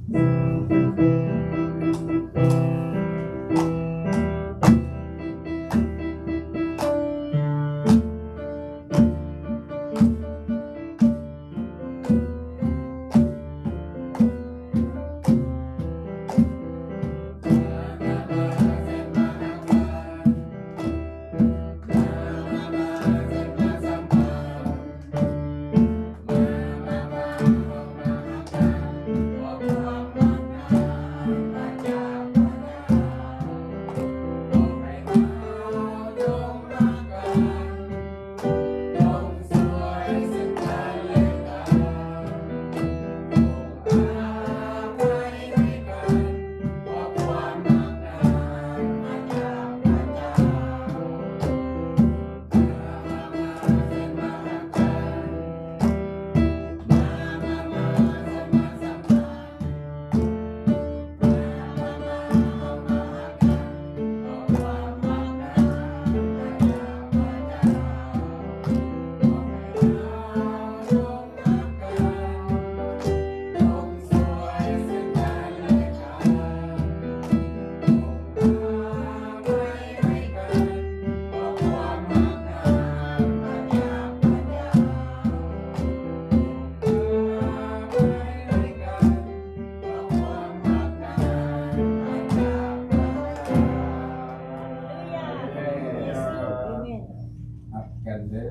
ຮັກກັນເດີ້.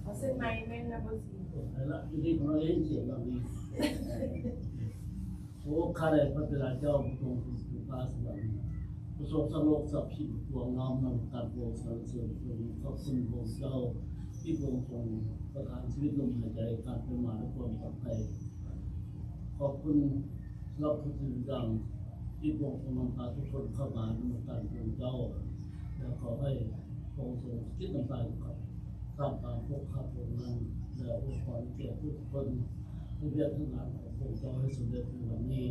ເອົາເສັ້ນໃໝ່ແມ່ນນະບໍ່ຊິ. ໂອ້ ຂ້າແດ່ພະບິດາເຈົ້າ ຜູ້ຊົງຄຸນຜູ້ພາກສະຫວັນ ຜູ້ຊົງສັກໂລກສັກທິດ ຜູ້ອວງງາມນຳການໂປຣດສັນລະເສີນ ຂອບຄຸນພະອົງເຈົ້າ ທີ່ພະອົງຊົງປະທານຊີວິດລົມຫາຍໃຈ ການເປັນມາ ແລະ ຄວາມປອດໄພ. ຂອບຄຸນສຳລັບທຸກສິ່ງທຸກຢ່າງ ທີ່ພະອົງຊົງນຳພາທຸກຄົນເຂົ້າມານະມັດສະການພະອົງເຈົ້າ ແລະ ຂໍໃຫ້ພະອົງຊົງສະຖິດນຳພາຢູ່ກັບ ທ່າມກາງພວກຂ້າພະອົງນັ້ນ ແລະ ອວຍພອນແກ່ທຸກຄົນ ໃຫ້ວຽກໃຫ້ງານຂອງພະອົງເຈົ້າໃຫ້ສຳເລັດໃນວັນນີ້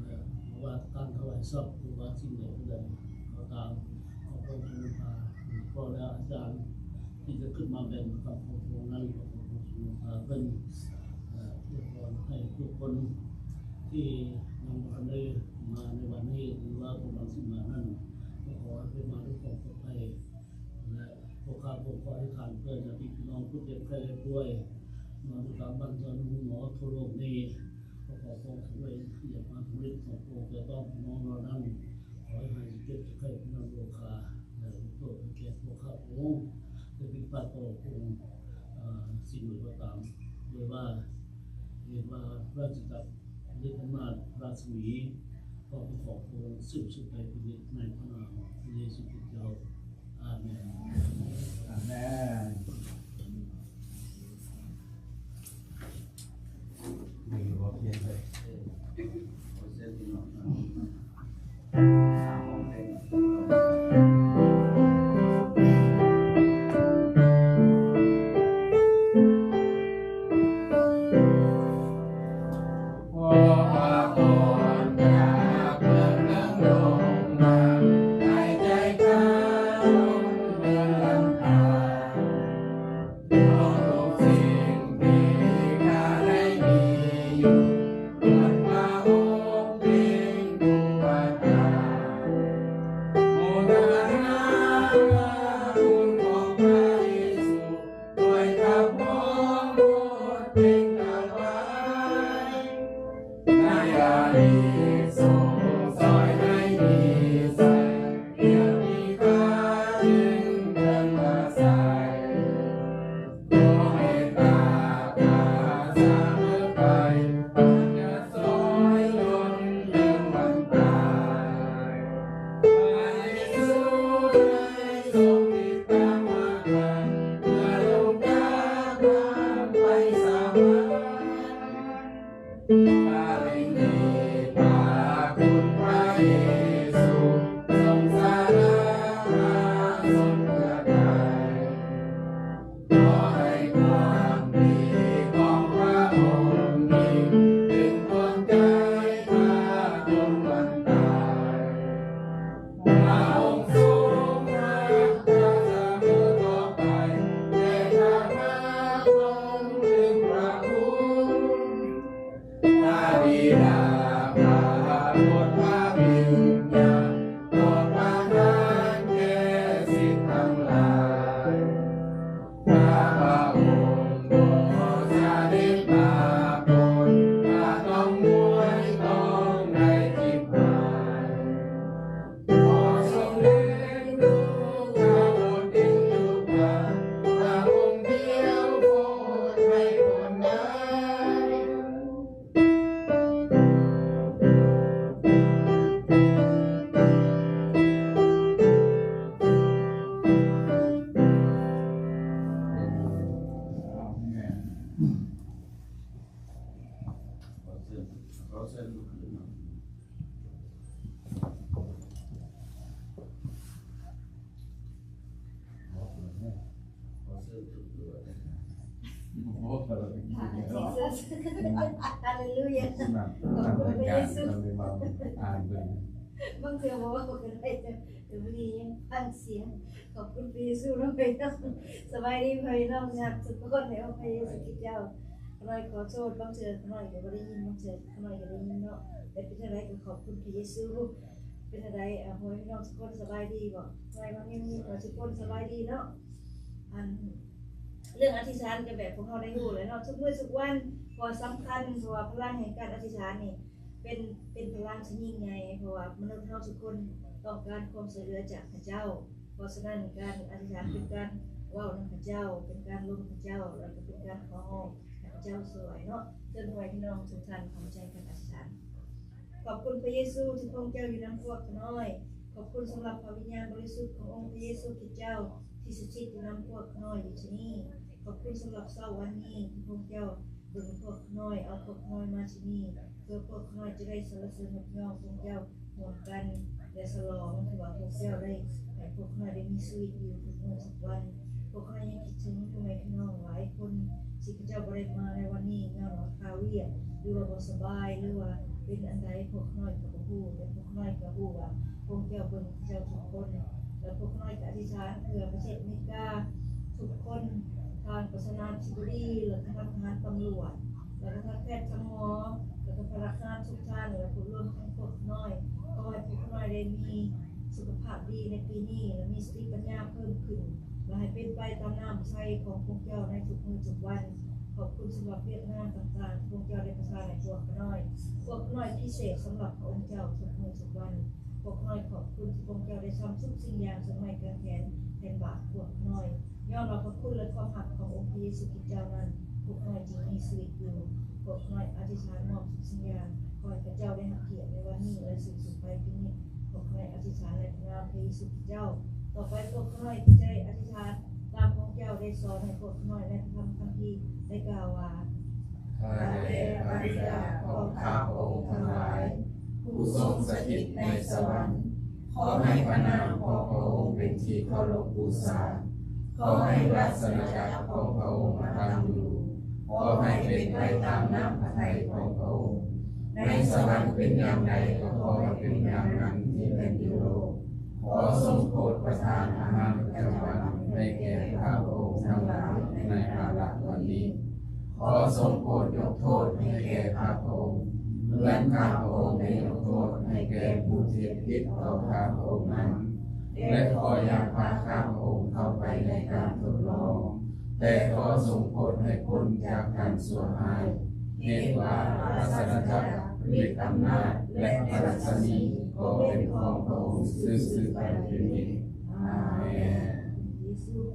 ແລະ ບໍ່ວ່າການຖວາຍຊັບ ຫຼືວ່າສິ່ງໃດກໍໄດ້ກໍຕາມ ຂໍພະອົງຊົງນຳພາ ພໍ່ ແລະ ອາຈານ ທີ່ຈະຂຶ້ນມາແບ່ງປັນກັບພວກເຮົານັ້ນ ຂໍພະອົງຊົງນຳພາເພິ່ນ ແລະ ອວຍພອນໃຫ້ທຸກຄົນທີ່ຍັງບໍ່ທັນໄດ້ມາໃນວັນນີ້ ຫຼືວ່າກຳລັງຊິມານັ້ນ ກໍຂໍໃຫ້ເພິ່ນມາດ້ວຍຄວາມປອດໄພ ແລະ ພວກຂ້າພະອົງຂໍອະທິຖານເພື່ອຍາດຕິພີ່ນ້ອງຜູ້ເຈັບໄຂ້ໄດ້ປ່ວຍ ນອນຢູ່ຕາມບ້ານເຮືອນໂຮງໝໍທົ່ວໂລກນີ້ ກໍຂໍພະອົງຊົງອວຍພອນພະນິດຂອງພະອົງ ແຕ່ຕ້ອງພີ່ນ້ອງເຫຼົ່ານັ້ນ ຂໍໃຫ້ຫາຍເຈັບ ພະອົງ ແລະ ຜິດພາດຕໍ່ພະອົງ ອາ ສິ່ງໃດກໍຕາມ ໂດຍວ່າ ເຫັນວ່າພະລາຊະຈັກຣ ເລັດອຳນາດ ພະລາຊະມີ ກໍເປັນຂອງພະອົງ ສິ້ນສຸດໄປເປັນນິດ ໃນພະນາມພະເຢຊູຄຣິດເຈົ້າ. ອາເມນ. ອາເມນ. Haleluya. ຂອບຄຸນພະເຢຊູ. ບາງເທື່ອບໍ່ເວົ້າກໍໄດ້ ແຕ່ມື້ນີ້ຍັງຟັງສຽງ. ຂອບຄຸນພະເຢຊູເນາະ. ສະບາຍດີພໍ່ແມ່ພີ່ນ້ອງ ຍາດທຸກຄົນໃນອົງພະເຢຊູຄຣິດເຈົ້າ. ຂ້ານ້ອຍຂໍໂທດ ບາງເທື່ອຂ້ານ້ອຍກໍບໍ່ໄດ້ຍິນ ບາງເທື່ອຂ້ານ້ອຍກໍໄດ້ຍິນເນາະ. ແຕ່ເປັນຈັ່ງໃດກໍຂອບຄຸນພະເຢຊູ. ເປັນຈັ່ງໃດ ອາ ພໍ່ແມ່ພີ່ນ້ອງທຸກຄົນສະບາຍດີບໍ່? ຂ້ານ້ອຍຫວັງດີວ່າທຸກຄົນສະບາຍດີເນາະ. ອັນ ເລື່ອງອະທິຖານກໍແບບພວກເຮົາໄດ້ຮູ້ແລ້ວເນາະ ທຸກມື້ທຸກວັນ ເພາະວ່າສຳຄັນ ເພາະວ່າພະລັງແຫ່ງການອະທິຖານນີ້ ເປັນ ເປັນພະລັງທີ່ຍິ່ງໃຫຍ່ ເພາະວ່າມະນຸດເຮົາທຸກຄົນຕ້ອງການຄວາມຊ່ວຍເຫຼືອຈາກພະເຈົ້າ. ເພາະສະນັ້ນ ການອະທິຖານເປັນການເວົ້ານຳພະເຈົ້າ, ເປັນການລົມພະເຈົ້າ ແລ້ວກໍເປັນການຂໍຮ້ອງໃຫ້ພະເຈົ້າຊ່ວຍເນາະ. ເຊີນພໍ່ແມ່ພີ່ນ້ອງທຸກທ່ານ ເຂົ້າໃຈກັນອະທິຖານ. ຂອບຄຸນພະເຢຊູທີ່ພະອົງເຈົ້າຢູ່ນຳພວກຂ້ານ້ອຍ. ຂອບຄຸນສຳລັບພະວິນຍານບໍລິສຸດຂອງອົງພະເຢຊູຄຣິດເຈົ້າ ທີ່ສະຖິດຢູ່ນຳພວກຂ້ານ້ອຍຢູ່ທີ່ນີ້. ຂອບຄຸນສຳລັບເຊົ້າວັນນີ້ທີ່ພະອົງເຈົ້າເບິ່ງພວກຂ້ານ້ອຍ, ເອົາພວກຂ້ານ້ອຍມາທີ່ນີ້ ເພື່ອພວກຂ້ານ້ອຍຈະໄດ້ສັນລະເສີນຍົກຍ້ອງພະອົງເຈົ້າຮ່ວມກັນ ແລະ ສະຫຼອງທີ່ວ່າພວກເຈົ້າໄດ້ໃຫ້ພວກຂ້ານ້ອຍໄດ້ມີຊີວິດຢູ່ທຸກມື້ທຸກວັນ. ພວກຂ້ານ້ອຍຍັງຄິດເຖິງພໍ່ແມ່ພີ່ນ້ອງຫຼາຍຄົນທີ່ເຂົາເຈົ້າບໍ່ໄດ້ມາໃນວັນນີ້ ຍ້ອນວ່າຄາວຽກ ຫຼືວ່າບໍ່ສະບາຍ ຫຼືວ່າເປັນອັນໃດ ພວກຂ້ານ້ອຍກໍບໍ່ຮູ້ ແຕ່ພວກຂ້ານ້ອຍກໍຮູ້ວ່າພະອົງເຈົ້າເບິ່ງເຂົາເຈົ້າທຸກຄົນ. ແລະ ພວກຂ້ານ້ອຍກໍອະທິຖານເພື່ອປະເທດອາເມລິກາທຸກຄົນ, ທ່ານປະທານາທິບໍດີ ແລະ ຄະນະທະຫານຕຳຫຼວດ ແລະ ຄະນະແພດທາງໝໍ ແລະ ພະນັກງານທຸກທ່ານ ແລະ ຜູ້ລວມທັງພວກນ້ອຍ. ຂໍໃຫ້ພວກນ້ອຍໄດ້ມີສຸຂະພາບດີໃນປີນີ້ ແລະ ມີສະຕິປັນຍາເພີ່ມຂຶ້ນ ແລະ ໃຫ້ເປັນໄປຕາມນ້ຳພະໄທຂອງພວກເຈົ້າໃນທຸກມື້ທຸກວັນ. ຂອບຄຸນສຳລັບວຽກງານຕ່າງໆທີ່ພວກເຈົ້າໄດ້ປະທານໃຫ້ພວກຂ້ານ້ອຍ. ພວກຂ້ານ້ອຍພິເສດສຳລັບພະອົງເຈົ້າທຸກມື້ທຸກວັນ. ພ ພວກຂ້ານ້ອຍຂອບຄຸນທີ່ພະອົງເຈົ້າໄດ້ຊ້ຳຊຸບສິ່ງຢ່າງ ຊົງໄໝ້ກາງແຂນແທນບາບພວກຂ້ານ້ອຍ. ຍ້ອນວ່າພະຄຸນ ແລະ ຄວາມຮັກຂອງອົງພະເຢຊູຄຣິດເຈົ້ານັ້ນ, ພວກຂ້ານ້ອຍຈຶ່ງມີຊີວິດຢູ່. ພວກຂ້ານ້ອຍອະທິຖານມອບທຸກສິ່ງຢ່າງ ຂໍໃຫ້ພະເຈົ້າໄດ້ຮັບກຽດໃນວັນນີ້ ແລະ ສູງສຸດໄປປີນີ້. ພວກຂ້ານ້ອຍອະທິຖານໃນພະນາມພະເຢຊູຄຣິດເຈົ້າ. ຕໍ່ໄປພວກຂ້ານ້ອຍຈະໄດ້ອະທິຖານຕາມພະອົງເຈົ້າໄດ້ສອນໃຫ້ພວກຂ້ານ້ອຍໃນພະທຳຄຳພີ ໄດ້ກ່າວວ່າ ຂ້າແດ່ພັນລະຍາຂອງຂ້າພະອົງທັງຫຼາຍ ຜູ້ຊົງສະຖິດໃນສະຫວັນ, ຂໍໃຫ້ພະນາມຂອງພະອົງເປັນທີ່ເຄົາລົບບູຊາ, ຂໍໃຫ້ລາຊະອານາຈັກຂອງພະອົງມາຕັ້ງຢູ່, ຂໍໃຫ້ເປັນໄປຕາມນ້ຳພະໄທຂອງພະອົງ, ໃນສະຫວັນເປັນຢ່າງໃດ ກໍຂໍໃຫ້ເປັນຢ່າງນັ້ນທີ່ແມ່ນຢູ່ໂລກ. ຂໍຊົງໂປດປະທານອາຫານປະຈຳວັນໃຫ້ແກ່ຂ້າພະອົງທັງຫຼາຍໃນກາລະວັນນີ້. ຂໍຊົງໂປດຍົກໂທດໃຫ້ແກ່ຂ້າພະອົງ ເໝືອນຂ້າພະອົງໄດ້ຍົກໂທດໃຫ້ແກ່ຜູ້ທີ່ເຮັດຜິດຕໍ່ຂ້າພະອົງນັ້ນ, ແລະ ຂໍຢ່າພາຂ້າພະອົງເຂົ້າໄປໃນການທົດລອງ, ແຕ່ຂໍຊົງພົ້ນໃຫ້ພົ້ນຈາກການຊົ່ວຮ້າຍ. ເຫດວ່າລາຊະອານາຈັກ, ລິດອຳນາດ ແລະ ພະລັດສະມີ ກໍເປັນຂອງພະອົງສືບໆໄປເປັນນິດ. ອາເມນ.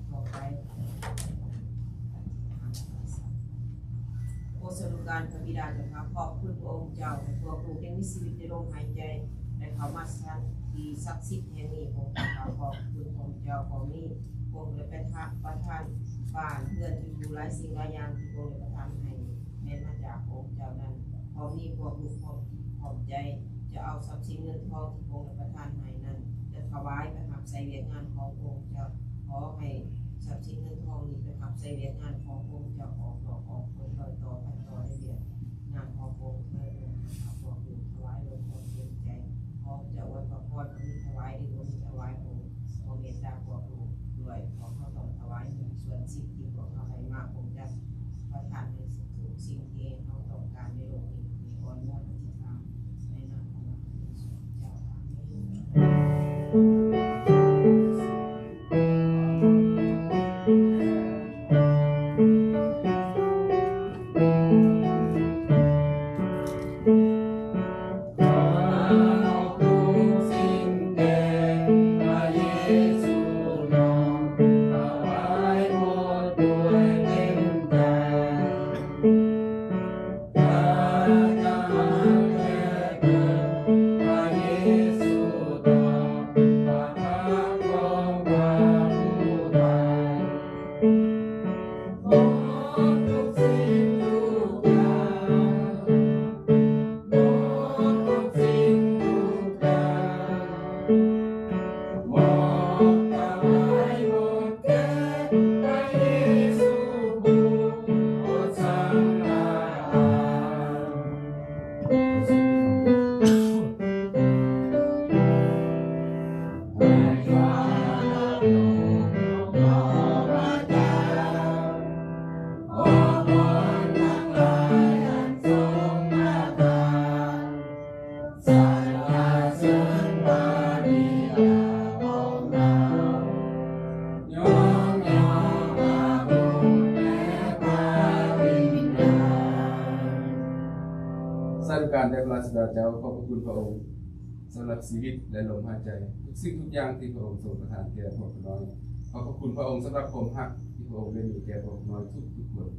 ຕໍ່ໄປ ໂອສະນຸການພະບິດາເຈົ້າຂ້າ, ຂອບຄຸນພະອົງເຈົ້າ ໃຫ້ພວກລູກຍັງມີຊີວິດໃນລົມຫາຍໃຈ ໄດ້ເຂົ້າມາສະຖານທີ່ສັກສິດແຫ່ງນີ້. ພະອົງເຈົ້າຂ້າ, ຂອບຄຸນພະອົງເຈົ້າ ພະອົງມີພະອົງໄດ້ປະທານ ປະທານບ້ານເຮືອນຢູ່ ຫຼາຍສິ່ງຫຼາຍຢ່າງທີ່ພະອົງໄດ້ປະທານໃຫ້ ແມ່ນມາຈາກພະອົງເຈົ້ານັ້ນ. ພະອົງມີພວກລູກ ພ້ອມ ພ້ອມໃຈຈະເອົາຊັບສິນເງິນທອງທີ່ພະອົງໄດ້ປະທານໃຫ້ນັ້ນ ຈະຖວາຍໄປຮັບໃຊ້ວຽກງານຂອງພະອົງເຈົ້າ. ຂໍໃຫ້ຊັບສິນເງິນທອງນີ້ໄປຮັບໃຊ້ວຽກງານຂອງພະອົງເຈົ້າ ອອກນອກອອກຕົນ ລອຍຕໍ່ພັນຕໍ່ໃນວຽກງານຂອງພະອົງເຈົ້າ. ພວກລູກຖວາຍດ້ວຍຄວາມເຕັມໃຈ ຂໍເຈົ້າອວຍພະພອນ ບໍ່ມີຖວາຍ ຫຼື ບໍ່ມີຖວາຍ ຂໍເມດຕາພວກລູກດ້ວຍ. ພວກເຮົາຕ້ອງຖວາຍໜຶ່ງສ່ວນສິບທີ່ພວກເຮົາໄດ້ມາ ພະອົງເຈົ້າ ປະທານໃຫ້ທຸກສິ່ງທີ່ເຮົາຕ້ອງການໃນໂລກນີ້. ອ້ອນວອນອະທິຖານໃນນາມຂອງພະເຢຊູເຈົ້າ. ອາເມນ. ສາທຸການແດ່ພະລາຊະບິດາເຈົ້າ, ຂອບພະຄຸນພະອົງສຳລັບຊີວິດ ແລະ ລົມຫາຍໃຈ, ທຸກສິ່ງທຸກຢ່າງທີ່ພະອົງຊົງປະທານແກ່ພວກຂ້ານ້ອຍ. ຂອບພະຄຸນພະອົງສຳລັບຄວາມຮັກທີ່ພະອົງໄດ້ມີແກ່ພວກຂ້ານ້ອຍທຸກໆຄົນ.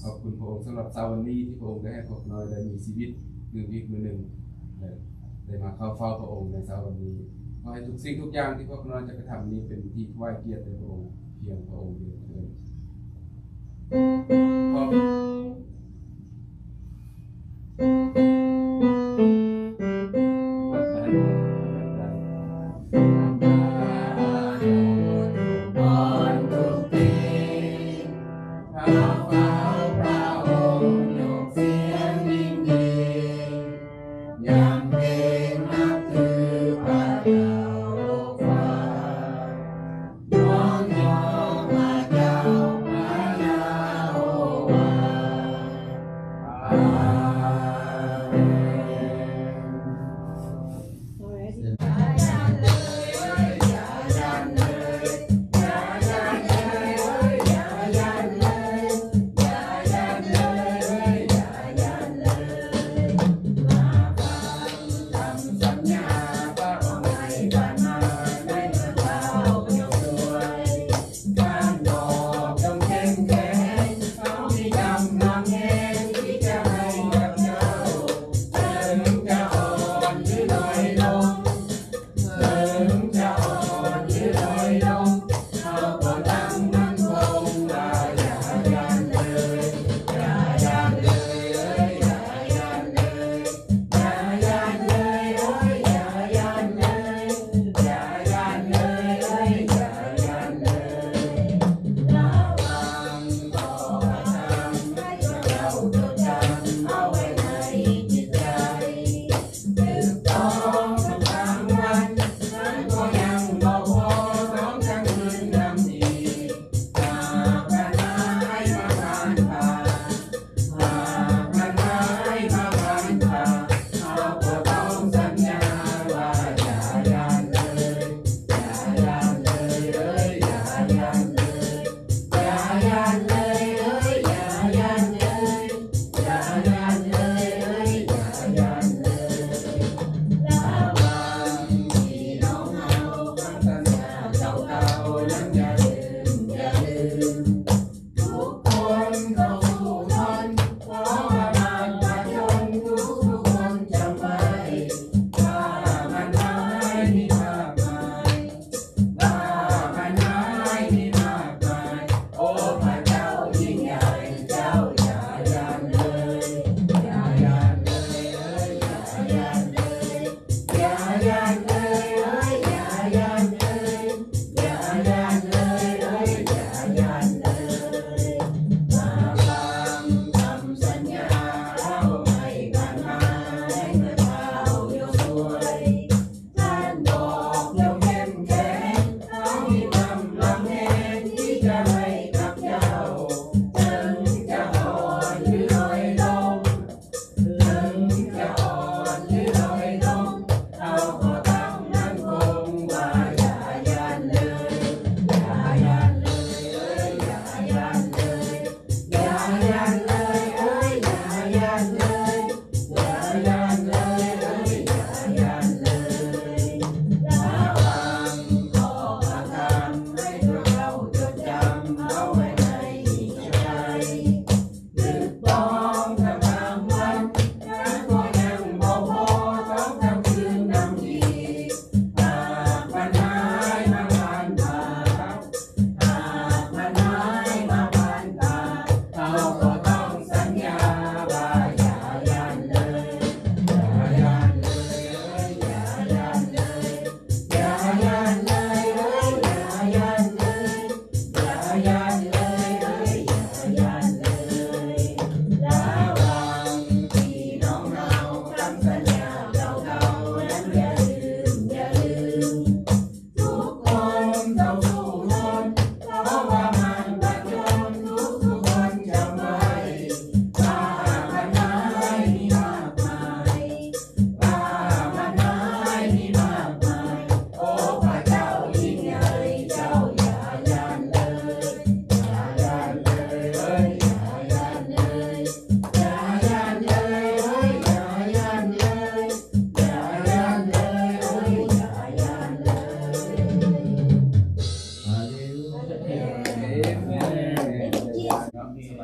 ຂອບຄຸນພະອົງສຳລັບເຊົ້າວັນນີ້ທີ່ພະອົງໄດ້ໃຫ້ພວກຂ້ານ້ອຍໄດ້ມີຊີວິດຕື່ມອີກມື້ໜຶ່ງ ແລະ ໄດ້ມາເຂົ້າເຝົ້າພະອົງໃນເຊົ້າວັນນີ້. ຂໍໃຫ້ທຸກສິ່ງທຸກຢ່າງທີ່ພວກຂ້ານ້ອຍຈະກະທຳນີ້ເປັນທີ່ຖວາຍກຽດແດ່ພະອົງ ພຽງພະອົງດຽວເທີ້ນ.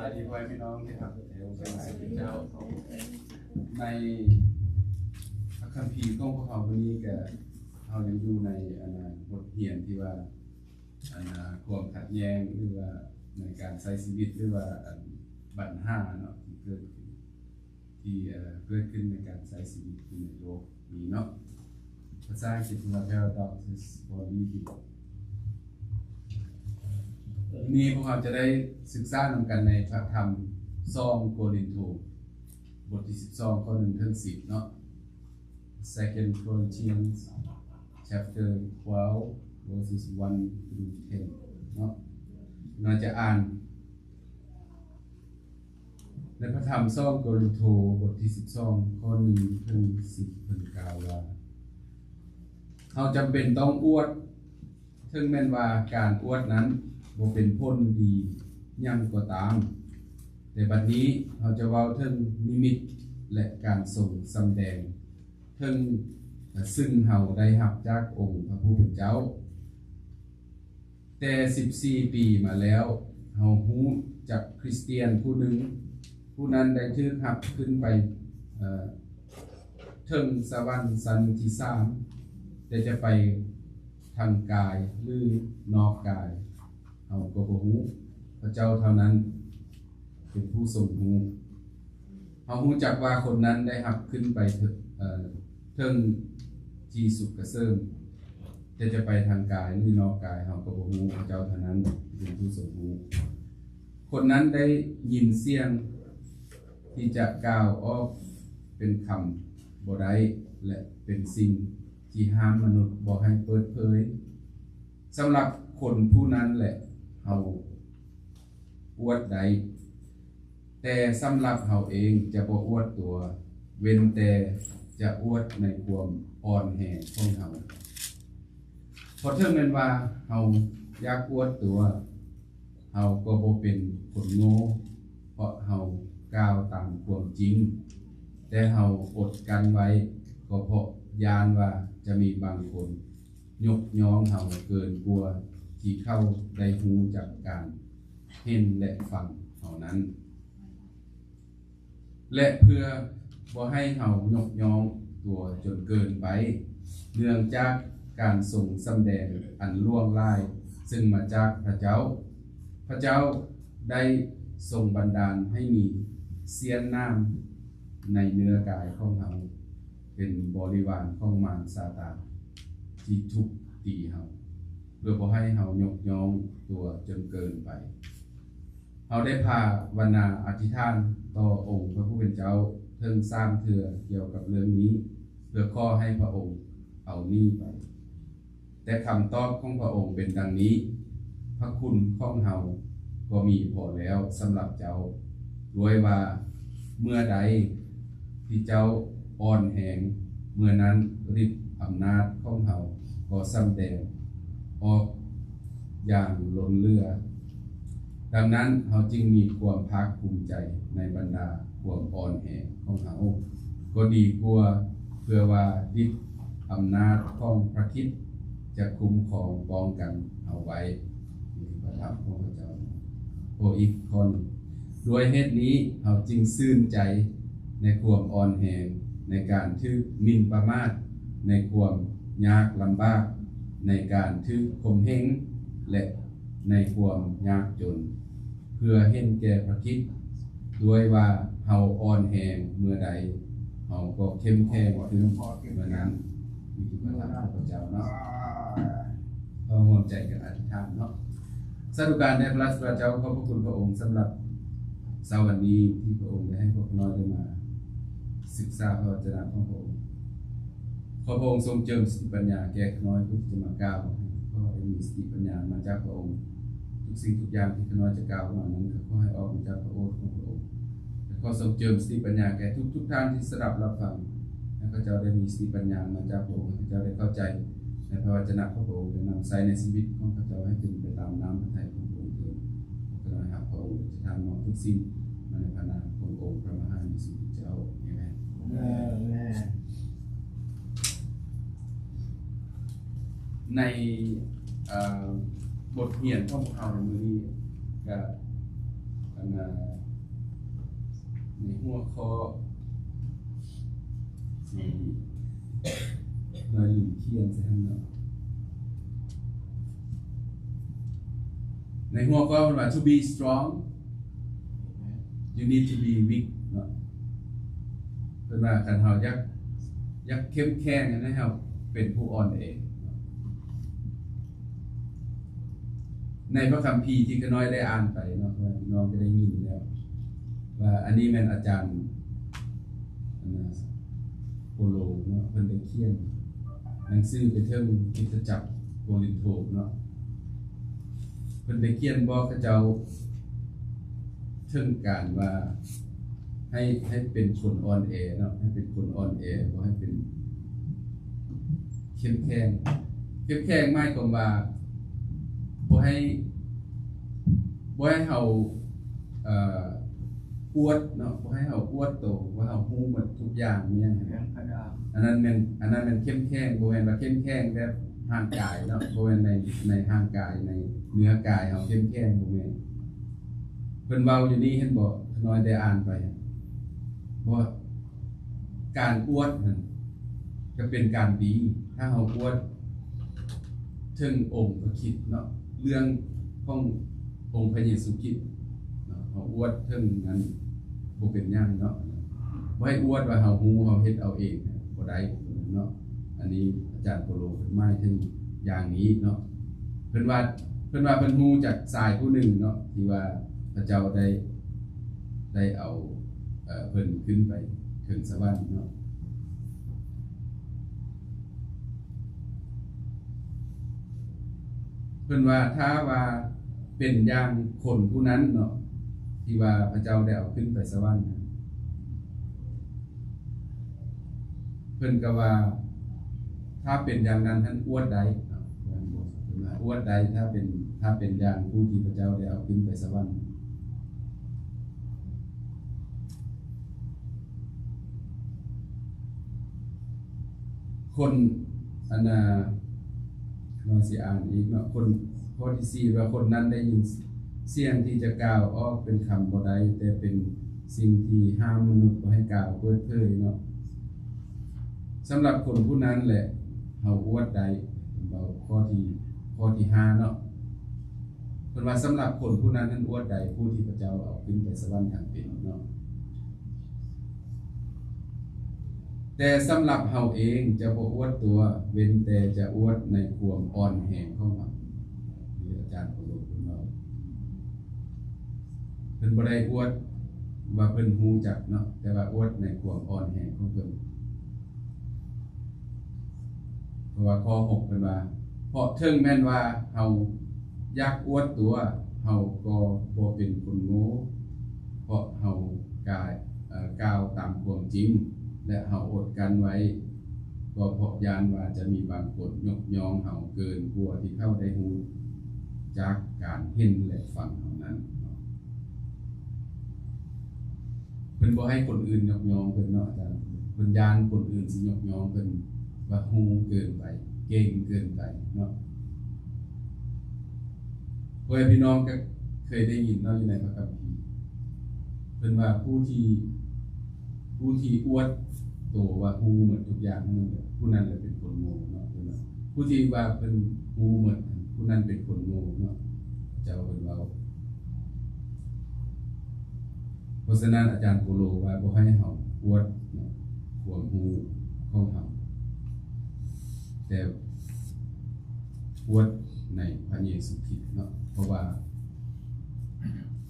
ສະບາຍດີພໍ່ແມ່ພີ່ນ້ອງທີ່ຮັກແທ້ຂອງພະເຈົ້າ. ໃນພະຄຳພີຂອງພວກເຮົາມື້ນີ້ກະ ເຮົາຍັງຢູ່ໃນອັນນ່າ ບົດຮຽນທີ່ວ່າ ອັນນ່າ ຄວາມຂັດແຍ່ງ ຫຼືວ່າໃນການໃຊ້ຊີວິດ ຫຼືວ່າອັນບັນຫາເນາະ ທີ່ເກີດຂຶ້ນ ທີ່ ເອີ ເກີດຂຶ້ນໃນການໃຊ້ຊີວິດຢູ່ໃນໂລກນີ້ເນາະ. ພາສາອັງກິດເພິ່ນວ່າ paradoxes for living. ນີ້ພວກເຮົາຈະໄດ້ສຶກສານຳກັນໃນພະທຳສອງໂກລິນໂທ ບົດທີສິບສອງ ຂໍ້ໜຶ່ງເຖິງສິບເນາະ. Second Corinthians chapter twelve verses one through ten ເນາະ. ເຮົາຈະອ່ານ ໃນພະທຳສອງໂກລິນໂທ ບົດທີສິບສອງ ຂໍ້ໜຶ່ງເຖິງສິບ ເພິ່ນກ່າວວ່າ ເຮົາຈຳເປັນຕ້ອງອວດ ເຖິງແມ່ນວ່າການອວດນັ້ນບໍ່ເປັນຜົນດີຫຍັງກໍຕາມ, ແຕ່ບັດນີ້ເຮົາຈະເວົ້າເຖິງນິມິດ ແລະ ການຊົງສຳແດງ ເຖິງ ຊຶ່ງເຮົາໄດ້ຮັບຈາກອົງພະຜູ້ເປັນເຈົ້າ. ແຕ່ສິບສີ່ປີມາແລ້ວ ເຮົາຮູ້ຈັກຄຣິສຕຽນຜູ້ໜຶ່ງ, ຜູ້ນັ້ນໄດ້ຖືກຮັບຂຶ້ນໄປ ເອີ ເຖິງສະຫວັນຊັ້ນທີສາມ, ແຕ່ຈະໄປທາງກາຍ ຫຼື ນອກກາຍ ເຮົາກໍບໍ່ຮູ້, ພະເຈົ້າເທົ່ານັ້ນເປັນຜູ້ຊົງຮູ້. ເຮົາຮູ້ຈັກວ່າຄົນນັ້ນໄດ້ຮັບຂຶ້ນໄປເຖິງ ເອີ ເຖິງທີ່ສຸກກະເສີມ, ແຕ່ຈະໄປທາງກາຍ ຫຼື ນອກກາຍ ເຮົາກໍບໍ່ຮູ້, ພະເຈົ້າເທົ່ານັ້ນເປັນຜູ້ຊົງຮູ້. ຄົນນັ້ນໄດ້ຍິນສຽງທີ່ຈະກ່າວອອກເປັນຄຳບໍ່ໄດ້ ແລະ ເປັນສິ່ງທີ່ຫ້າມມະນຸດບໍ່ໃຫ້ເປີດເຜີຍ. ສຳລັບຄົນຜູ້ນັ້ນແຫຼະ ເຮົາ ອວດໄດ້, ແຕ່ສຳລັບເຮົາເອງຈະບໍ່ອວດຕົວ, ເວັ້ນແຕ່ຈະອວດໃນຄວາມອ່ອນແຮຂອງເຮົາ. ເພາະເຖິງແມ່ນວ່າເຮົາຢາກອວດຕົວ, ເຮົາກໍບໍ່ເປັນຄົນໂງ່, ເພາະເຮົາກ່າວຕາມຄວາມຈິງ, ແຕ່ເຮົາອົດກັ້ນໄວ້, ກໍເພາະຢ້ານວ່າຈະມີບາງຄົນ ຍົກຍ້ອງເຮົາເກີນກວ່າທີ່ເຂົາໄດ້ຮູ້ຈາກການເຫັນ ແລະ ຟັງເຮົານັ້ນ ແລະ ເພື່ອບໍ່ໃຫ້ເຮົາຍົກຍ້ອງຕົວຈົນເກີນໄປ ເນື່ອງຈາກການຊົງສຳແດງອັນຫຼວງຫຼາຍ ເຊິ່ງມາຈາກພະເຈົ້າ, ພະເຈົ້າໄດ້ຊົງບັນດານໃຫ້ມີສ້ຽນໜາມໃນເນື້ອກາຍຂອງເຮົາ ເປັນບໍລິວານຂອງມານຊາຕານທີ່ທຸບຕີເຮົາ ເພື່ອບໍ່ໃຫ້ເຮົາຍົກຍ້ອງຕົວຈົນເກີນໄປ. ເຮົາໄດ້ພາວະນາອະທິຖານຕໍ່ອົງພະຜູ້ເປັນເຈົ້າເຖິງສາມເທື່ອກ່ຽວກັບເລື່ອງນີ້ ເພື່ອຂໍໃຫ້ພະອົງເອົາໜີໄປ. ແຕ່ຄຳຕອບຂອງພະອົງເປັນດັ່ງນີ້, ພະຄຸນຂອງເຮົາກໍມີພໍແລ້ວສຳລັບເຈົ້າ, ດ້ວຍວ່າເມື່ອໃດທີ່ເຈົ້າອ່ອນແຮງ, ເມື່ອນັ້ນລິດອຳນາດຂອງເຮົາກໍສຳແດງອອກຢ່າງລົ້ນເຫຼືອ. ດັ່ງນັ້ນເຮົາຈຶ່ງມີຄວາມພາກພູມໃຈໃນບັນດາຄວາມອ່ອນແຮງຂອງເຮົາ ກໍດີກວ່າ ເພື່ອວ່າລິດອຳນາດຂອງພະຄຣິດຈະຄຸ້ມຄອງປ້ອງກັນເຮົາໄວ້. ນີ້ຄືພະທຳຂອງພະເຈົ້າ. ໂອ້ ອີກຂໍ້ໜຶ່ງ, ດ້ວຍເຫດນີ້ເຮົາຈຶ່ງຊື່ນໃຈໃນຄວາມອ່ອນແຮງ, ໃນການຖືກໝິ່ນປະໝາດ, ໃນຄວາມຍາກລຳບາກ, ໃນການຖືກຂົ່ມເຫງ ແລະ ໃນຄວາມຍາກຈົນ, ເພື່ອເຫັນແກ່ພະຄຣິດ, ດ້ວຍວ່າເຮົາອ່ອນແຮງເມື່ອໃດ, ເຮົາກໍເຂັ້ມແຂງຂຶ້ນເມື່ອນັ້ນ. ນີ້ຄືພະທຳຂອງພະເຈົ້າເນາະ. ເຮົາຮ່ວມໃຈກັນອະທິຖານເນາະ. ສາທຸການແດ່ພະລາຊະບິດາເຈົ້າ, ຂອບພະຄຸນພະອົງສຳລັບເຊົ້າວັນນີ້ ທີ່ພະອົງໄດ້ໃຫ້ພວກຂ້ານ້ອຍໄດ້ມາສຶກສາພະວະຈະນະຂອງພະອົງ. ຂໍພະອົງຊົງເຈີມສະຕິປັນຍາແກ່ຂ້ານ້ອຍຜູ້ທີ່ຈະມາກ່າວ, ໃຫ້ຂ້ານ້ອຍໄດ້ມີສະຕິປັນຍາມາຈາກພະອົງ. ທຸກສິ່ງທຸກຢ່າງທີ່ຂ້ານ້ອຍຈະກ່າວອອກມານັ້ນ ກໍຂໍໃຫ້ອອກມາຈາກພະໂອດຂອງພະອົງ. ແລະ ຂໍຊົງເຈີມສະຕິປັນຍາແກ່ທຸກໆທ່ານທີ່ສະດັບຮັບຟັງ, ໃຫ້ເຂົາເຈົ້າໄດ້ມີສະຕິປັນຍາມາຈາກພະອົງ, ໃຫ້ເຂົາເຈົ້າໄດ້ເຂົ້າໃຈໃນພະວະຈະນະຂອງພະອົງ ແລະ ນຳໃຊ້ໃນຊີວິດຂອງເຂົາເຈົ້າໃຫ້ເປັນໄປຕາມນ້ຳພະໄທຂອງພະອົງເທີ້ນ. ຂ້ານ້ອຍຮັບພະອົງ ແລະ ຈະຖານມອບທຸກສິ່ງມາໃນພະນາມຂອງອົງພະມະຫາເຢຊູຄຣິດເຈົ້າ. ອາເມນ. ອາເມນ. ໃນ ເອີ ບົດຮຽນຂອງພວກເຮົາໃນມື້ນີ້ ກະ ອັນນ່າ ຫົວຂໍ້ ໃຫ້ນ້ອຍລິນຂຽນໃສ່ຫັ້ນເນາະ. ໃນຫົວຂໍ້ເພິ່ນວ່າ To be strong, you need to be weak ເນາະ. ເພິ່ນວ່າຄັນເຮົາຢາກ ຢາກເຂັ້ມແຂງ ໃຫ້ເຮົາເປັນຜູ້ອ່ອນແອ. ໃນພະຄຳພີທີ່ຂ້ານ້ອຍໄດ້ອ່ານໄປເນາະ ວ່ານ້ອງກໍໄດ້ຍິນແລ້ວ ວ່າອັນນີ້ແມ່ນອາຈານ ອັນນ່າ ໂປໂລເນາະ ເພິ່ນໄດ້ຂຽນໜັງສືໄປເຖິງຄຣິສຕະຈັກໂກລິນໂທເນາະ. ເພິ່ນໄດ້ຂຽນບອກເຂົາເຈົ້າເຖິງການວ່າ ໃຫ້ ໃຫ້ເປັນຄົນອ່ອນແອເນາະ ໃຫ້ເປັນຄົນອ່ອນແອ ບໍ່ໃຫ້ເປັນເຂັ້ມແຂງ. ເຂັ້ມແຂງໝາຍຄວາມວ່າ ບໍ່ໃຫ້ ບໍ່ໃຫ້ເຮົາ ເອີ ອວດເນາະ ບໍ່ໃຫ້ເຮົາອວດໂຕວ່າເຮົາຮູ້ໝົດທຸກຢ່າງ ມີຫຍັງຫັ້ນນະ. ອັນນັ້ນແມ່ນ ອັນນັ້ນແມ່ນເຂັ້ມແຂງ ບໍ່ແມ່ນວ່າເຂັ້ມແຂງແບບຮ່າງກາຍເນາະ ບໍ່ແມ່ນໃນ ໃນຮ່າງກາຍ ໃນເນື້ອກາຍເຮົາເຂັ້ມແຂງ ບໍ່ແມ່ນ. ເພິ່ນເວົ້າຢູ່ນີ້ ເຫັນບໍ່ ຂ້ານ້ອຍໄດ້ອ່ານໄປ ບໍ່ ການອວດຫັ້ນກໍເປັນການດີ ຖ້າເຮົາອວດເຖິງອົງພະຄຣິດເນາະ ເລື່ອງຂອງອົງພະເຢຊູຄຣິດເນາະ ເຮົາອວດເຖິງນັ້ນບໍ່ເປັນຫຍັງເນາະ ບໍ່ໃຫ້ອວດວ່າເຮົາຮູ້ ເຮົາເຮັດເອົາເອງ ບໍ່ໄດ້ເນາະ. ອັນນີ້ອາຈານໂປໂລເພິ່ນໝາຍເຖິງຢ່າງນີ້ເນາະ ເພິ່ນວ່າ ເພິ່ນວ່າເພິ່ນຮູ້ຈາກຊາຍຜູ້ໜຶ່ງເນາະ ທີ່ວ່າພະເຈົ້າໄດ້ ໄດ້ເອົາ ເອີ ເພິ່ນຂຶ້ນໄປເຖິງສະຫວັນເນາະ. ເພິ່ນວ່າ ຖ້າວ່າເປັນຢ່າງຄົນຜູ້ນັ້ນເນາະ ທີ່ວ່າພະເຈົ້າໄດ້ເອົາຂຶ້ນໄປສະຫວັນ ເພິ່ນກໍວ່າ ຖ້າເປັນຢ່າງນັ້ນຫັ້ນອວດໄດ້ເນາະ ເພິ່ນວ່າອວດໄດ້ ຖ້າເປັນ ຖ້າເປັນຢ່າງຜູ້ທີ່ພະເຈົ້າໄດ້ເອົາຂຶ້ນໄປສະຫວັນ. ຄົນ ອັນນ່າ ນ້ອຍຊິອ່ານອີກເນາະ ຄົນ ຂໍ້ທີສີ່ ວ່າຄົນນັ້ນໄດ້ຍິນສຽງທີ່ຈະກ່າວອອກເປັນຄຳບໍ່ໄດ້ ແຕ່ເປັນສິ່ງທີ່ຫ້າມມະນຸດບໍ່ໃຫ້ກ່າວເປີດເຜີຍເນາະ. ສຳລັບຄົນຜູ້ນັ້ນແຫຼະ ເຮົາອວດໄດ້ ເວົ້າຂໍ້ທີ ຂໍ້ທີຫ້າເນາະ ເພິ່ນວ່າ ສຳລັບຄົນຜູ້ນັ້ນນັ້ນອວດໄດ້ ຜູ້ທີ່ພະເຈົ້າເອົາຂຶ້ນໄປສະຫວັນທັງເປັນເນາະ. ແຕ່ສຳລັບເຮົາເອງຈະບໍ່ອວດຕົວ ເວັ້ນແຕ່ຈະອວດໃນຄວາມອ່ອນແຮງຂອງເຮົາ. ນີ້ອາຈານໂປໂລເພິ່ນເວົ້າ ເພິ່ນບໍ່ໄດ້ອວດວ່າເພິ່ນຮູ້ຈັກເນາະ ແຕ່ວ່າອວດໃນຄວາມອ່ອນແຮງຂອງເພິ່ນ. ເພາະວ່າຂໍ້ຫົກເພິ່ນວ່າ ເພາະເຖິງແມ່ນວ່າເຮົາຢາກອວດຕົວ ເຮົາກໍບໍ່ເປັນຄົນໂງ່ ເພາະເຮົາກາຍ ເອີ ກ່າວຕາມຄວາມຈິງ ແລະ ເຮົາອົດກັ້ນໄວ້ ກໍເພາະຢ້ານວ່າຈະມີບາງຄົນຍົກຍ້ອງເຮົາເກີນກວ່າທີ່ເຂົາໄດ້ຮູ້ຈາກການເຫັນ ແລະ ຟັງເຮົານັ້ນເນາະ. ເພິ່ນບໍ່ໃຫ້ຄົນອື່ນຍົກຍ້ອງເພິ່ນເນາະອາຈານ ເພິ່ນຢ້ານຄົນອື່ນຊິຍົກຍ້ອງເພິ່ນວ່າຮູ້ເກີນໄປ ເກັ່ງເກີນໄປເນາະ. ພໍ່ແມ່ພີ່ນ້ອງກໍເຄີຍໄດ້ຍິນເນາະ ຢູ່ໃນພະຄຳພີ ເພິ່ນວ່າຜູ້ທີ່ ຜູ້ທີ່ອວດໂຕວ່າຮູ້ໝົດທຸກຢ່າງນັ້ນແຫຼະ ຜູ້ນັ້ນແຫຼະເປັນຄົນໂງ່ເນາະ ເພິ່ນວ່າ ຜູ້ທີ່ວ່າເພິ່ນຮູ້ໝົດ ຜູ້ນັ້ນເປັນຄົນໂງ່ເນາະ ເຈົ້າເພິ່ນເວົ້າ. ເພາະສະນັ້ນອາຈານໂປໂລວ່າບໍ່ໃຫ້ເຮົາອວດເນາະ ຄວາມຮູ້ຂອງເຮົາ ແຕ່ອວດໃນພະເຢຊູຄຣິດເນາະ ເພາະວ່າ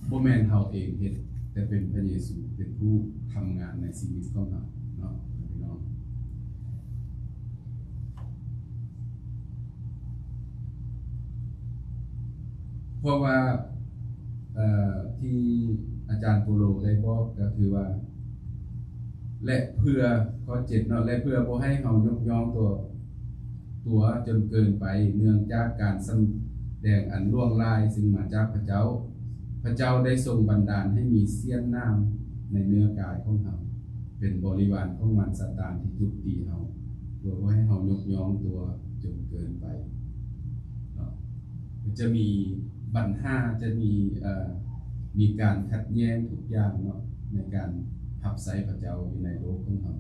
ບໍ່ແມ່ນເຮົາເອງເຮັດ ແຕ່ເປັນພະເຢຊູເປັນຜູ້ທຳງານໃນຊີວິດຂອງເຮົາເນາະ ພີ່ນ້ອງ. ເພາະວ່າ ເອີ ທີ່ອາຈານໂປໂລໄດ້ບອກກໍຄືວ່າ ແລະ ເພື່ອ ຂໍ້ເຈັດເນາະ ແລະ ເພື່ອບໍ່ໃຫ້ເຮົາຍົກຍ້ອງຕົວ ຕົວຈົນເກີນໄປ ເນື່ອງຈາກການສຳແດງອັນຫຼວງຫຼາຍຊຶ່ງມາຈາກພະເຈົ້າ, ພະເຈົ້າໄດ້ຊົງບັນດານໃຫ້ມີສ້ຽນໜາມໃນເນື້ອກາຍຂອງເຮົາ ເປັນບໍລິວານຂອງມານຊາຕານທີ່ທຸບຕີເຮົາ ເພື່ອບໍ່ໃຫ້ເຮົາຍົກຍ້ອງຕົວຈົນເກີນໄປເນາະ. ຈະມີບັນຫາ ຈະມີ ເອີ ມີການຂັດແຍ່ງທຸກຢ່າງເນາະ ໃນການ ຮັບໃຊ້ພະເຈົ້າຢູ່ໃນໂລກຂອງເຮົາ.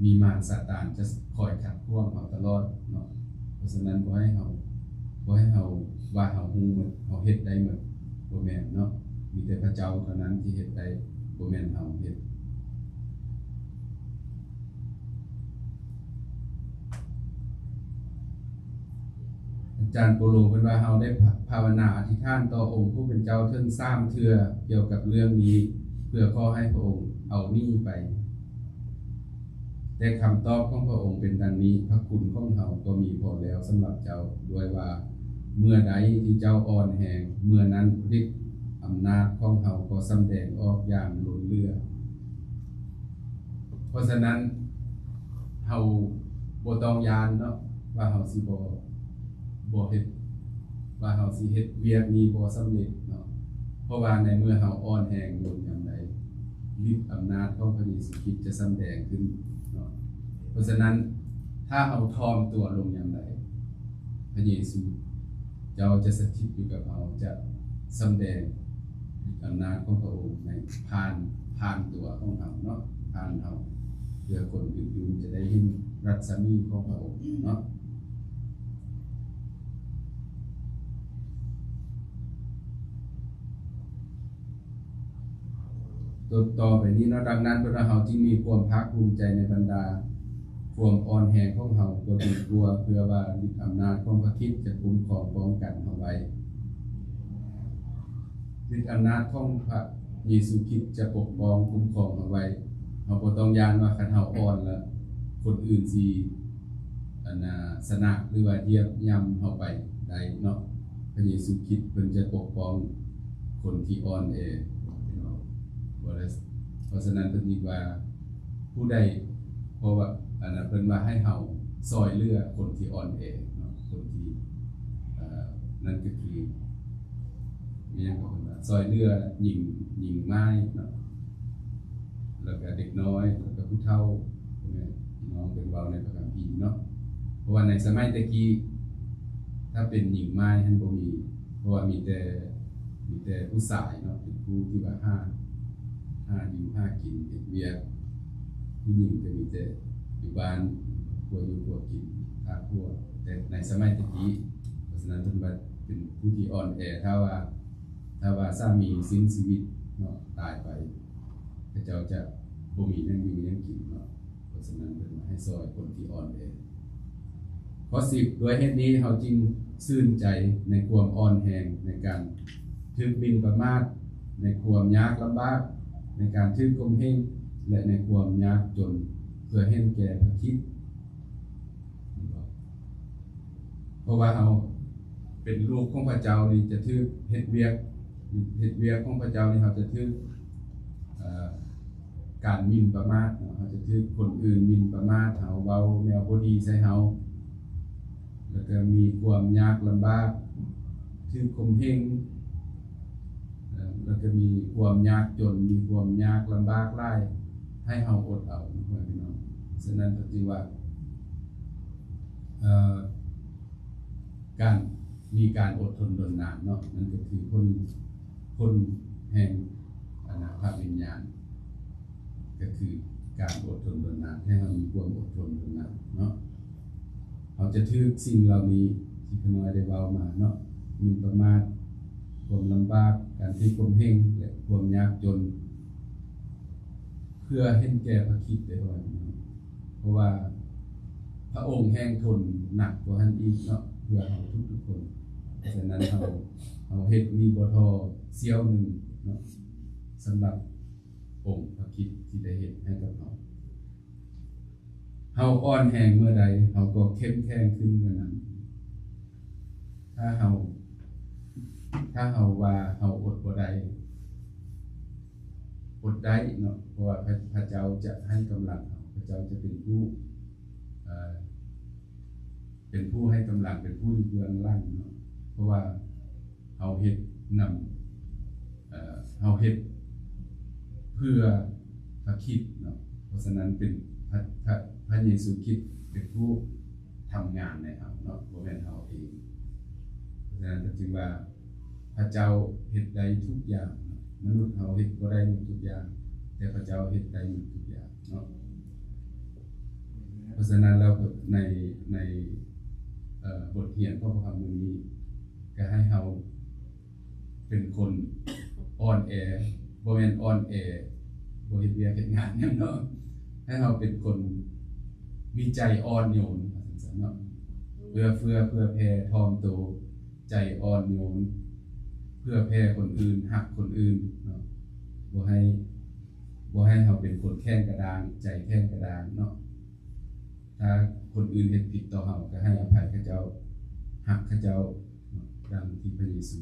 ມີມານຊາຕານຈະຄອຍຂັດຂວາງເຮົາຕະຫຼອດເນາະ. ເພາະສະນັ້ນ ບໍ່ໃຫ້ເຮົາ ບໍ່ໃຫ້ເຮົາວ່າເຮົາຮູ້ໝົດ, ເຮົາເຮັດໄດ້ໝົດ, ບໍ່ແມ່ນເນາະ. ມີແຕ່ພະເຈົ້າເທົ່ານັ້ນທີ່ເຮັດໄດ້, ບໍ່ແມ່ນເຮົາເຮັດ. ອາຈານໂປໂລເພິ່ນວ່າ ເຮົາໄດ້ພາວະນາອະທິຖານຕໍ່ອົງຜູ້ເປັນເຈົ້າເຖິງສາມເທື່ອກ່ຽວກັບເລື່ອງນີ້ ເພື່ອຂໍໃຫ້ພະອົງເອົາໜີໄປ. ແຕ່ຄຳຕອບຂອງພະອົງເປັນດັ່ງນີ້, ພະຄຸນຂອງເຮົາກໍມີພໍແລ້ວສຳລັບເຈົ້າ, ດ້ວຍວ່າເມື່ອໃດທີ່ເຈົ້າອ່ອນແຮງ, ເມື່ອນັ້ນລິດອຳນາດຂອງເຮົາກໍສຳແດງອອກຢ່າງລົ້ນເຫຼືອ. ເພາະສະນັ້ນ ເຮົາບໍ່ຕ້ອງຢ້ານເນາະ ວ່າເຮົາຊິບໍ່ ບໍ່ເຮັດ ວ່າເຮົາຊິເຮັດວຽກນີ້ບໍ່ສຳເລັດເນາະ. ເພາະວ່າໃນເມື່ອເຮົາອ່ອນແຮງລົງຍາມໃດ, ລິດອຳນາດຂອງພະເຢຊູຄຣິດຈະສຳແດງຂຶ້ນເນາະ. ເພາະສະນັ້ນ ຖ້າເຮົາຖ່ອມຕົວລົງຍາມໃດ, ພະເຢຊູເຈົ້າຈະສະຖິດຢູ່ກັບເຮົາ, ຈະສຳແດງ ອຳນາດຂອງພະອົງໃນຜ່ານ ຜ່ານຕົວຂອງເຮົາເນາະ, ຜ່ານເຮົາ, ເພື່ອຄົນອື່ນໆຈະໄດ້ເຫັນລັດສະໝີຂອງພະອົງເນາະ. ຕໍ່ໄປນີ້ເນາະ, ດັ່ງນັ້ນ ເພາະວ່າເຮົາຈຶ່ງມີຄວາມພາກພູມໃຈໃນບັນດາຄວາມອ່ອນແຮງຂອງເຮົາກໍດີກວ່າ, ເພື່ອວ່າລິດອຳນາດຂອງພະຄຣິດຈະຄຸ້ມຄອງປ້ອງກັນເຮົາໄວ້. ລິດອຳນາດຂອງພະເຢຊູຄຣິດຈະປົກປ້ອງຄຸ້ມຄອງເຮົາໄວ້. ເຮົາບໍ່ຕ້ອງຢ້ານວ່າຄັນເຮົາອ່ອນແລ້ວ ຄົນອື່ນຊິ ອັນນ່າ ຊະນະ ຫຼືວ່າຢຽບຫຍ້ຳເຮົາໄປໄດ້ເນາະ. ພະເຢຊູຄຣິດເພິ່ນຈະປົກປ້ອງຄົນທີ່ອ່ອນແອ ເນາະ. ບໍ່ໄດ້ ເພາະສະນັ້ນເພິ່ນຈຶ່ງວ່າ ຜູ້ໃດ ເພາະວ່າ ອັນນ່າ ເພິ່ນວ່າໃຫ້ເຮົາຊ່ອຍເຫຼືອຄົນທີ່ອ່ອນແອເນາະ, ຄົນທີ່ ເອີ ນັ້ນກໍຄື ມີຫຍັງກໍເພິ່ນວ່າຊ່ອຍເຫຼືອຍິງ ຍິງໝ້າຍເນາະ, ແລ້ວກໍເດັກນ້ອຍ, ແລ້ວກໍຜູ້ເຖົ້າ, ພໍ່ແມ່ພີ່ນ້ອງ ເພິ່ນເວົ້າໃນພະຄຳພີເນາະ. ເພາະວ່າໃນສະໄໝແຕ່ກີ້ ຖ້າເປັນຍິງໝ້າຍຫັ້ນບໍ່ມີ, ເພາະວ່າມີແຕ່ ມີແຕ່ຜູ້ຊາຍເນາະ ເປັນຜູ້ທີ່ວ່າຫາ ຫາຢູ່ຫາກິນ ເຮັດວຽກ, ຜູ້ຍິງກໍມີແຕ່ຢູ່ບ້ານ ຄົວຢູ່ຄົວກິນ ຖ້າຄົວ. ແຕ່ໃນສະໄໝແຕ່ກີ້ ເພາະສະນັ້ນເພິ່ນວ່າເປັນຜູ້ທີ່ອ່ອນແອ, ຖ້າວ່າ ຖ້າວ່າສາມີສິ້ນຊີວິດເນາະ ຕາຍໄປ ເຂົາເຈົ້າຈະບໍ່ມີຫຍັງຢູ່ຫຍັງກິນເນາະ. ເພາະສະນັ້ນເພິ່ນວ່າໃຫ້ຊ່ອຍຄົນທີ່ອ່ອນແອ. ຂໍ້ສິບ ດ້ວຍເຫດນີ້ເຮົາຈຶ່ງຊື່ນໃຈໃນຄວາມອ່ອນແຮງ, ໃນການຖືກໝິ່ນປະໝາດ, ໃນຄວາມຍາກລຳບາກ, ໃນການຖືກຂົ່ມເຫງ ແລະ ໃນຄວາມຍາກຈົນ, ເພື່ອເຫັນແກ່ພະຄຣິດ. ເພາະວ່າເຮົາເປັນລູກຂອງພະເຈົ້ານີ້ ຈະຖືກເຮັດວຽກ, ເຮັດວຽກຂອງພະເຈົ້ານີ້ ເຮົາຈະຖືກ ເອີ ການໝິ່ນປະໝາດເນາະ, ເຮົາຈະຖືກຄົນອື່ນໝິ່ນປະໝາດ, ເຮົາເວົ້າແນວບໍ່ດີໃສ່ເຮົາ, ແລ້ວກໍມີຄວາມຍາກລຳບາກ, ຖືກຂົ່ມເຫງ, ແລ້ວກໍມີຄວາມຍາກຈົນ, ມີຄວາມຍາກລຳບາກຫຼາຍ, ໃຫ້ເຮົາອົດເອົາເນາະ ພໍ່ແມ່ພີ່ນ້ອງ. ສະນັ້ນກໍຈຶ່ງວ່າ ເອີ ການ ມີການອົດທົນທົນນານເນາະ, ນັ້ນກໍຄືຜົນ ຜົນແຫ່ງ ອັນນ່າ ພະວິນຍານ ກໍຄືການອົດທົນທົນນານ, ໃຫ້ເຮົາມີຄວາມອົດທົນທົນນານເນາະ. ເຮົາຈະຖືກສິ່ງເຫຼົ່ານີ້ທີ່ຂ້ານ້ອຍໄດ້ເວົ້າມາເນາະ, ໝິ່ນປະໝາດ, ຄວາມລຳບາກ, ການຖືກຂົ່ມເຫງ ແລະ ຄວາມຍາກຈົນ, ເພື່ອເຫັນແກ່ພະຄຣິດເດ້ ເພາະວ່າ ເພາະວ່າພະອົງແຮ່ງທົນໜັກກວ່າຫັ້ນອີກເນາະ ເພື່ອເຮົາທຸກໆຄົນ. ສະນັ້ນເຮົາ ເຮົາເຮັດນີ້ບໍ່ທໍ້ສ່ຽວໜຶ່ງເນາະ ສຳລັບອົງພະຄຣິດທີ່ໄດ້ເຮັດໃຫ້ກັບເຮົາ. ເຮົາອ່ອນແຮງເມື່ອໃດ ເຮົາກໍເຂັ້ມແຂງຂຶ້ນເມື່ອນັ້ນ. ຖ້າເຮົາ ຖ້າເຮົາວ່າເຮົາອົດບໍ່ໄດ້, ອົດໄດ້ເນາະ, ເພາະວ່າພະ ພະເຈົ້າຈະໃຫ້ກຳລັງເຮົາ, ພະເຈົ້າຈະເປັນຜູ້ ເອີ ເປັນຜູ້ໃຫ້ກຳລັງ, ເປັນຜູ້ຢູ່ເບື້ອງຫຼັງເນາະ, ເພາະວ່າເຮົາເຮັດນຳ ເອີ ເຮົາເຮັດເພື່ອພະຄຣິດເນາະ. ເພາະສະນັ້ນເປັນພະ ພະ ພະເຢຊູຄຣິດເປັນຜູ້ທຳງານໃນເຮົາເນາະ, ບໍ່ແມ່ນເຮົາເອງ. ເພາະສະນັ້ນກໍຈຶ່ງວ່າພະເຈົ້າເຮັດໄດ້ທຸກຢ່າງເນາະ. ມະນຸດເຮົາເຮັດບໍ່ໄດ້ໝົດທຸກຢ່າງ, ແຕ່ພະເຈົ້າເຮັດໄດ້ໝົດທຸກຢ່າງເນາະ. ເພາະສະນັ້ນແລ້ວ ໃນ ໃນ ເອີ ບົດຮຽນຂອງພວກເຮົາມື້ນີ້ ກໍໃຫ້ເຮົາເປັນຄົນອ່ອນແອ, ບໍ່ແມ່ນອ່ອນແອ ບໍ່ເຮັດວຽກເຮັດງານຫຍັງເນາະ, ໃຫ້ເຮົາເປັນຄົນມີໃຈອ່ອນໂຍນ ວ່າຊັ້ນເນາະ, ເອື້ອເຟື້ອເຜື່ອແຜ່ ຖ່ອມໂຕ ໃຈອ່ອນໂຍນ ເຜື່ອແຜ່ຄົນອື່ນ ຮັກຄົນອື່ນເນາະ. ບໍ່ໃຫ້ ບໍ່ໃຫ້ເຮົາເປັນຄົນແຂງກະດ້າງ ໃຈແຂງກະດ້າງເນາະ. ຖ້າຄົນອື່ນເຮັດຜິດຕໍ່ເຮົາ ກໍໃຫ້ອະໄພເຂົາເຈົ້າ, ຮັກເຂົາເຈົ້າເນາະ ດັ່ງທີ່ພະເຢຊູ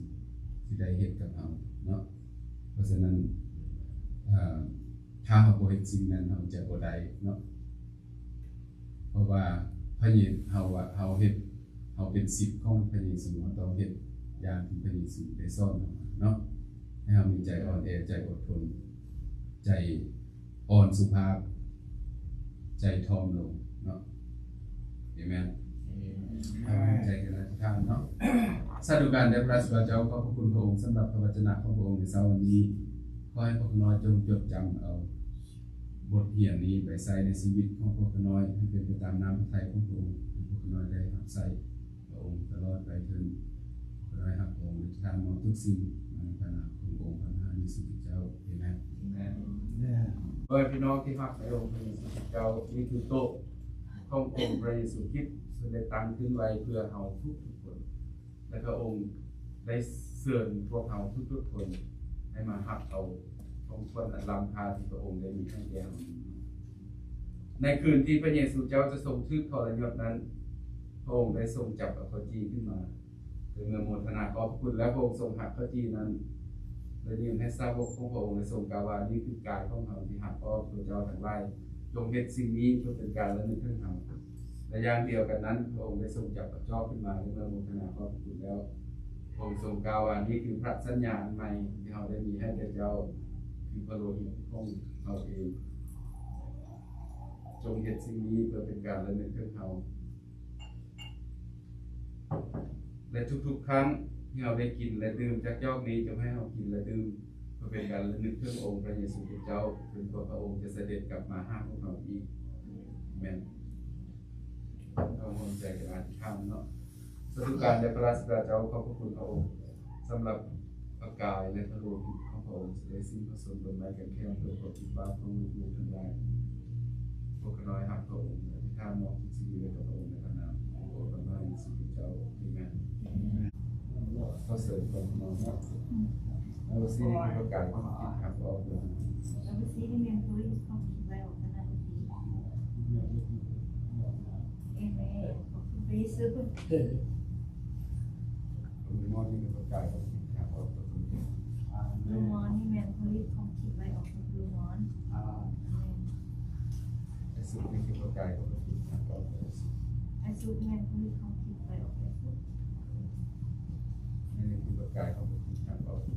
ທີ່ໄດ້ເຮັດກັບເຮົາເນາະ. ເພາະສະນັ້ນ ເອີ ຖ້າເຮົາບໍ່ເຮັດສິ່ງນັ້ນ ເຮົາຈະບໍ່ໄດ້ເນາະ. ເພາະວ່າພະເຢ ເຮົາວ່າເຮົາເຮັດ ເຮົາເປັນສິດຂອງພະເຢຊູ, ເຮົາຕ້ອງເຮັດຢ່າງທີ່ພະເຢຊູໄດ້ສອນເຮົາມາເນາະ. ໃຫ້ເຮົາມີໃຈອ່ອນແອ, ໃຈອົດທົນ, ໃຈອ່ອນສຸພາບ, ໃຈຖ່ອມລົງເນາະ. ເອເມນ. ເອີ ໃຈກັນອະທິຖານເນາະ. ສາທຸການແດ່ພະລາຊະບາເຈົ້າ, ຂອບພະຄຸນພະອົງສຳລັບພະວັດຈະນະຂອງພະອົງໃນເຊົ້າວັນນີ້. ຂໍໃຫ້ພວກຂ້ານ້ອຍຈົ່ງຈົດຈຳເອົາ ບົດຮຽນນີ້ໄປໃຊ້ໃນຊີວິດຂອງພວກຂ້ານ້ອຍ ໃຫ້ເປັນໄປຕາມນ້ຳພະໄທຂອງພະອົງ, ໃຫ້ພວກຂ້ານ້ອຍໄດ້ຮັບໃຊ້ພະອົງຕະຫຼອດໄປເທີ້ນ. ຂ້ານ້ອຍຮັກພະອົງ ແລະ ອະທິຖານມອບທຸກສິ່ງໃນພະນາມຂອງອົງພະເຈົ້າເຢຊູຄຣິສເຈົ້າ. ເອເມນ. ເອີ ພີ່ນ້ອງທີ່ຮັກໃນອົງພະເຢຊູຄຣິສເຈົ້າ, ນີ້ຄືໂຕະຂອງອົງພະເຢຊູຄຣິສ ເຊິ່ງໄດ້ຕັ້ງຂຶ້ນໄວ້ເພື່ອເຮົາທຸກໆຄົນ. ແລະ ພະອົງໄດ້ເຊີນພວກເຮົາທຸກໆຄົນໃຫ້ມາຮັບເອົາຂອງຂວັນອັນລ້ຳຄ່າທີ່ພະອົງໄດ້ມີໃຫ້ແກ່ເຮົາ. ໃນຄືນທີ່ພະເຢຊູເຈົ້າຈະຊົງຖືກທໍລະຍົດນັ້ນ, ພະອົງໄດ້ຊົງຈັບເອົາເຂົ້າຈີ່ຂຶ້ນມາ ແລະ ເມື່ອໂມທະນາຂອບພະຄຸນແລ້ວ, ພະອົງຊົງຫັກເຂົ້າຈີ່ນັ້ນ ແລະ ຍື່ນໃຫ້ສາວົກຂອງພະອົງ ແລະ ຊົງກ່າວວ່າ, ນີ້ຄືກາຍຂອງເຮົາທີ່ຫັກອອກ, ພວກເຈົ້າທັງຫຼາຍ ຈົ່ງເຮັດສິ່ງນີ້ເພື່ອເປັນການລະນຶກເຖິງເຮົາ. ແລະ ຢ່າງດຽວກັນນັ້ນ, ພະອົງໄດ້ຊົງຈັບກະຈອກຂຶ້ນມາ ແລະ ເມື່ອໂມທະນາຂອບພະຄຸນແລ້ວ, ພະອົງຊົງກ່າວວ່າ, ນີ້ຄືພະສັນຍາອັນໃໝ່ທີ່ເຮົາໄດ້ມີໃຫ້ແກ່ເຈົ້າ, ຄືພະໂລຫິດຂອງເຮົາເອງ. ຈົ່ງເຮັດສິ່ງນີ້ເພື່ອເປັນການລະນຶກເຖິງເຮົາ. ແລະ ທຸກໆຄັ້ງທີ່ເຮົາໄດ້ກິນ ແລະ ດື່ມຈາກຈອກນີ້, ຈົ່ງໃຫ້ເຮົາກິນ ແລະ ດື່ມ ເພື່ອເປັນການລະນຶກເຖິງອົງພະເຢຊູຄຣິສເຈົ້າ, ຈົນກວ່າພະອົງຈະສະເດັດກັບມາຫາພວກເຮົາອີກ. ແມ່ນ. ເຮົາຮ່ວມໃຈກັນອະທິຖານເນາະ. ສາທຸການແດ່ພະລາຊະບາເຈົ້າ, ຂອບພະຄຸນພະອົງສຳລັບພະກາຍ ແລະ ພະໂລຫິດຂອງພະອົງ, ໄດ້ສິ້ນພະຊົນບົນໄມ້ກາງແຂນ ເພື່ອຄວາມຜິດບາບຂອງລູກໆທັງຫຼາຍ. ພວກຂ້ານ້ອຍຮັກພະອົງ, ອະທິຖານມອບທຸກສິ່ງໄວ້ກັບພະອົງໃນພະນາມຂອງອົງພະເຈົ້າເຢຊູຄຣິສເຈົ້າ. ເອເມນ. ຂໍເຊີນພວກນ້ອງເນາະ. ເອົາ ສີ່ນີ້ຄືພະກາຍຂອງຈິດ ຫາກອອກເດີ. ເອີ ສີ່ນີ້ແມ່ນໂຕທີ່ເຂົາຄິດໄວ້ອອກມາ. ເອເມນ. ຂອບຄຸນພະເຢຊູ. ລູກມອນນີ້ຄືພະກາຍຂອງຈິດ ຫາກອອກເດີ. ອາເມນ. ລູກມອນນີ້ແມ່ນຜະລິດຂອງຈິດໄລ່ອອກຈາກລູກມອນ. ອາເມນ. ອາສຸດນີ້ຄືພະກາຍຂອງຈິດ ຫາກອອກເດີ. ອາສຸດແມ່ນຜະລິດຂອງຈິດໄລ່ອອກຈາກອາສຸດ. ອັນນີ້ຄືພະກາຍຂອງຈິດ ຫາກອອກເດີ.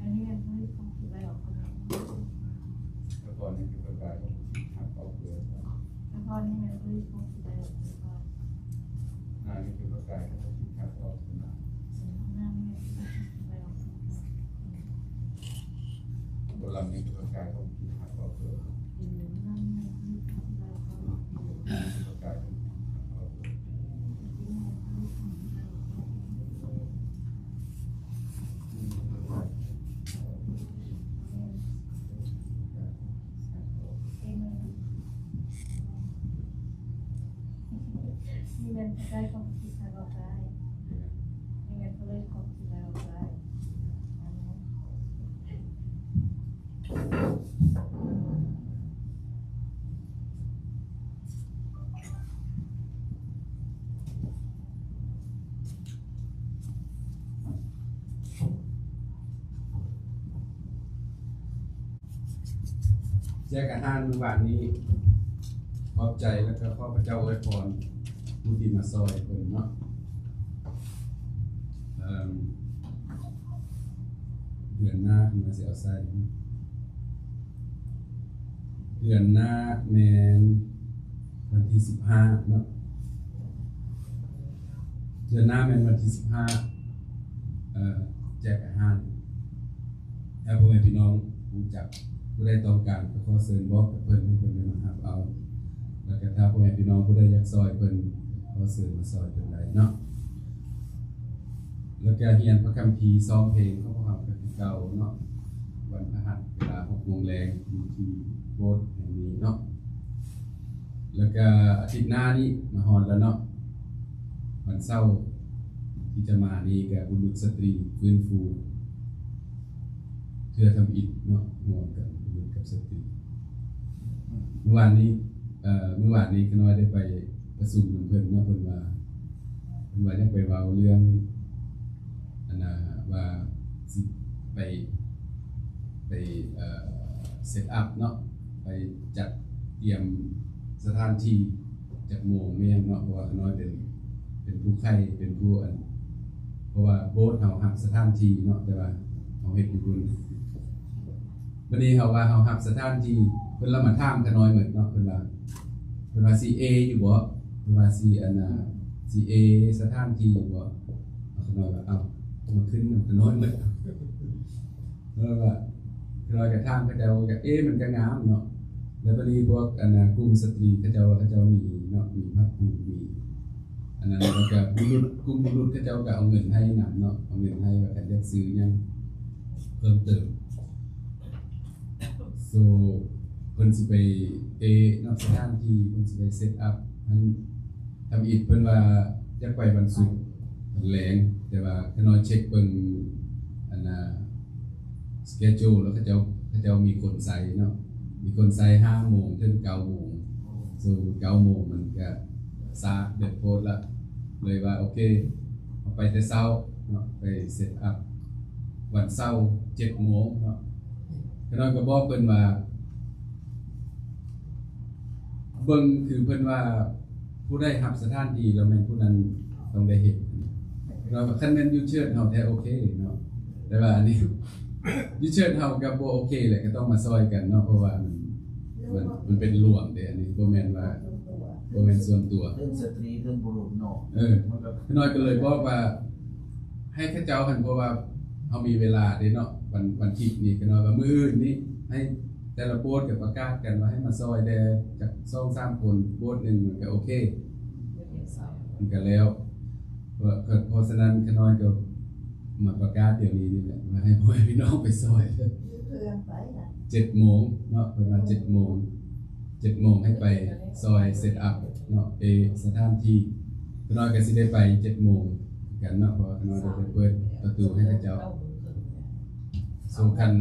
ອັນນີ້ແມ່ນຜະລິດຂອງຈິດໄລ່ອອກຈາກອາສຸດ. ຕະກອນນີ້ຄືພະກາຍຂອງຈິດ ຫາກອອກເດີ. ຕະກອນນີ້ແມ່ນຜະລິດຂອງຈິດໄລ່ອອກຈາກອາສຸດ. ໜ້ານີ້ຄືພະກາຍຂອງຈິດ ຫາກອອກເດີ. ໜ້ານີ້ແມ່ນຜະລິດຂອງຈິດໄລ່ອອກຈາກອາສຸດ. ໂບລຳນີ້ຄືພະກາຍຂອງຈິດ ຫາກອອກເດີ. ໂບລຳນີ້ແມ່ນຜະລິດຂອງຈິດໄລ່ອອກຈາກອາສຸດ. ພະກາຍຂອງຈິດ ຫາກອອກເດີ. ນີ້ແມ່ນພະກາຍຂອງຈິດ ຫາກອອກໄດ້. ນີ້ແມ່ນພະເລີຂອງຈິດ ຫາກອອກໄດ້. ອາເມນ. ແຈກອາຫານມື້ວານນີ້ ຂອບໃຈ ແລ້ວກໍຂໍພະເຈົ້າອວຍພອນຜູ້ທີ່ມາຊ່ອຍເພິ່ນເນາະ. ເອີ ເດືອນໜ້າເພິ່ນວ່າຊິເອົາໃສ່ ເດືອນໜ້າແມ່ນວັນທີສິບຫ້າເນາະ, ເດືອນໜ້າແມ່ນວັນທີສິບຫ້າ ເອີ ແຈກອາຫານ. ຖ້າພໍ່ແມ່ພີ່ນ້ອງຮູ້ຈັກຜູ້ໃດຕ້ອງການ ກໍຂໍເຊີນບອກກັບເພິ່ນ ໃຫ້ເພິ່ນໄດ້ມາຮັບເອົາ. ແລ້ວກໍຖ້າພໍ່ແມ່ພີ່ນ້ອງຜູ້ໃດຢາກຊ່ອຍເພິ່ນ ກໍຂໍເຊີນມາຊ່ອຍເພິ່ນໄດ້ເນາະ. ແລ້ວກໍຮຽນພະຄຳພີ ຊອງເພງຂອງພວກເຮົາກໍຄືເກົ່າເນາະ, ວັນພະຫັດເວລາຫົກໂມງແລງ ຢູ່ທີ່ໂບດແຫ່ງນີ້ເນາະ. ແລ້ວກະອາທິດໜ້ານີ້ມາຮອດແລ້ວເນາະ, ວັນເສົາທີ່ຈະມານີ້ກະບຸລຸດສະຕຣີຟື້ນຟູເທື່ອທຳອິດເນາະ, ຮ່ວມກັນບຸລຸດກັບສະຕຣີ. ມື້ວານນີ້ ເອີ ມື້ວານນີ້ຂ້ານ້ອຍໄດ້ໄປປະຊຸມນຳເພິ່ນເນາະ, ເພິ່ນວ່າ ເພິ່ນວ່າຢາກໄປເວົ້າເລື່ອງ ອັນນ່າ ວ່າຊິໄປ ໄປ ເອີ ເຊັດອັບເນາະ, ໄປຈັດຕຽມສະຖານທີ່ຈັກໂມງແມ່ນຫຍັງເນາະ, ເພາະວ່າຂ້ານ້ອຍເປັນ ເປັນຜູ້ໄຂ ເປັນຜູ້ອັນ ເພາະວ່າໂບດເຮົາຮັບສະຖານທີ່ເນາະ, ແຕ່ວ່າເຮົາເຮັດຢູ່ພຸ້ນ. ບັດນີ້ເຮົາວ່າເຮົາຮັບສະຖານທີ່, ເພິ່ນລະມາຖາມຂ້ານ້ອຍໝົດເນາະ, ເພິ່ນວ່າ ເພິ່ນວ່າຊິເອຢູ່ບໍ່? ເພິ່ນວ່າຊິ ອັນນ່າ ຊິເອສະຖານທີ່ຢູ່ບໍ່? ຂ້ານ້ອຍວ່າ ເອົ້າ ມາຂຶ້ນນຳຂ້ານ້ອຍໝົດ. ແລ້ວວ່າ ຂ້ານ້ອຍກໍຖາມເຂົາເຈົ້າ ກໍເອ ມັນກໍງາມເນາະ. ແລ້ວບັດນີ້ພວກ ອັນນ່າ ກຸ່ມສະຕຣີເຂົາເຈົ້າວ່າເຂົາເຈົ້າມີເນາະ, ມີຜ້າປູ ມີອັນນັ້ນ, ແລ້ວກໍບຸລຸດ ກຸ່ມບຸລຸດເຂົາເຈົ້າກໍເອົາເງິນໃຫ້ນຳເນາະ, ເອົາເງິນໃຫ້ວ່າຄັນຢາກຊື້ຫຍັງເພີ່ມເຕີມ. ໂຊ ເພິ່ນຊິໄປເອເນາະ ສະຖານທີ່ ເພິ່ນຊິໄປເຊັດອັບຫັ້ນ. ທຳອິດເພິ່ນວ່າຢາກໄປວັນສຸກຕອນແລງ, ແຕ່ວ່າຂ້ານ້ອຍເຊັກເບິ່ງ ອັນນ່າ ສະເກຈູລ ແລ້ວເຂົາເຈົ້າ ເຂົາເຈົ້າມີຄົນໃສ່ເນາະ, ມີຄົນໃສ່ຫ້າໂມງເຖິງເກົ້າໂມງ. ໂຊ ເກົ້າໂມງມັນກະຊ້າເດີນໂພດລະ, ເລີຍວ່າ ໂອເຄ ເຮົາໄປແຕ່ເຊົ້າເນາະ, ໄປເຊັດອັບວັນເສົາເຈັດໂມງເນາະ. ຂ້ານ້ອຍກໍບອກເພິ່ນວ່າ ເບິ່ງຄືເພິ່ນວ່າ ຜູ້ໃດຮັບສະຖານທີ່ແລ້ວແມ່ນຜູ້ນັ້ນຕ້ອງໄດ້ເຮັດ. ແລ້ວຄັນແມ່ນຢູເຊີດເຮົາແທ້ໂອເຄເນາະ, ແຕ່ວ່າອັນນີ້ຢູເຊີດເຮົາກໍບໍ່ໂອເຄແຫຼະ, ກໍຕ້ອງມາຊ່ອຍກັນເນາະ, ເພາະວ່າມັນ ມັນ ມັນເປັນຫຼວງເດ້, ອັນນີ້ບໍ່ແມ່ນວ່າ ບໍ່ແມ່ນສ່ວນຕົວ ເລື່ອງສະຕຣີ ເລື່ອງບຸລຸດເນາະ. ເອີ ຂ້ານ້ອຍກໍເລີຍບອກວ່າ ໃຫ້ເຂົາເຈົ້າຫັ້ນ ເພາະວ່າເຮົາມີເວລາເດ້ເນາະ, ວັນ ວັນທິດນີ້ ຂ້ານ້ອຍວ່າມື້ອື່ນນີ້ໃຫ້ແຕ່ລະໂບດກໍປະກາດກັນວ່າໃຫ້ມາຊ່ອຍແດ່ ຈັກສອງສາມຄົນ, ໂບດໜຶ່ງມັນກໍໂອເຄ ມັນກໍແລ້ວ. ເພາະ ເພາະສະນັ້ນ ຂ້ານ້ອຍກໍມາປະກາດດຽວນີ້ນີ້ແຫຼະ ວ່າໃຫ້ພໍ່ແມ່ພີ່ນ້ອງໄປຊ່ອຍ ເຈັດໂມງເນາະ, ເພິ່ນວ່າເຈັດໂມງ ເຈັດໂມງໃຫ້ໄປຊ່ອຍເຊັດອັບເນາະ, ເອ ສະຖານທີ່. ຂ້ານ້ອຍກໍຊິໄດ້ໄປເຈັດໂມງຄືກັນເນາະ, ເພາະວ່າຂ້ານ້ອຍໄດ້ໄປເປີດປະຕູໃຫ້ເຂົາເຈົ້າ. ໂຊ ຄັນ